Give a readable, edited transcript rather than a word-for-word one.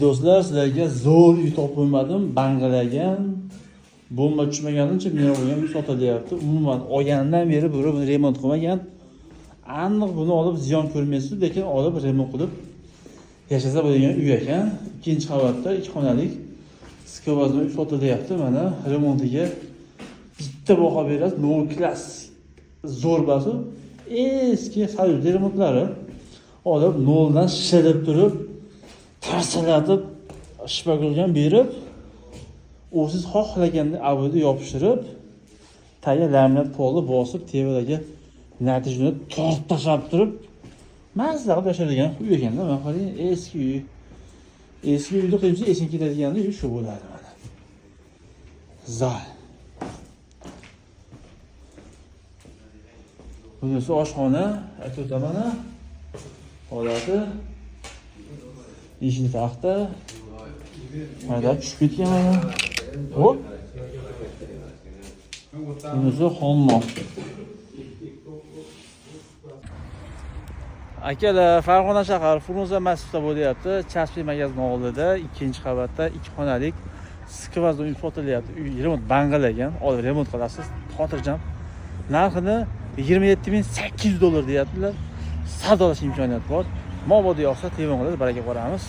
Do'stlar, sizlarga zo'r uy topib qo'ymadim, bang'ilagan, bomba tushmaganicha bino bo'lgan uy sotilyapti. Umuman olganidan beri birov buni remont qilmagan. Aniq buni olib ziyon ko'rmaysiz, lekin olib remont qilib yashasa bo'ladigan uy ekan. Ikkinchi qavatda ikki xonalik skvoznoy uy sotilyapti. Mana remontiga bitta baho berasiz, no klass zo'r basu. Eski Soyuz remontlari olib noldan shilib turib tarsalatib shpagulga berib o'ziz xohlaganda обои yopishtirib tagiga laminat polni bosib tevalarga natijani tortib tashlab turib mazza qilib yashaydigan uy ekanda. Mana qarang, eski uy, eski uyni qilsa esing ketadigan uy shu bo'ladi. Mana zal, bunisi oshxona, aytib o'taman holati eshik taxta mayda tushib ketgan mana. Hop. Bunisi hammom. Akalar, Farg'ona shahar Frunze massivida bo'lyapti. Chaspi magazin oldida ikkinchi qavatda ikki xonalik skvazon uy sotilyapti. Uy remont bang'ilagan, olib remont qilasiz, xotirjam. Narxini 27 800 dollar deyaptilar. Savdolash imkoniyati bor. Mabodo yoqsa telefon qilasiz, baraka ko'ramiz.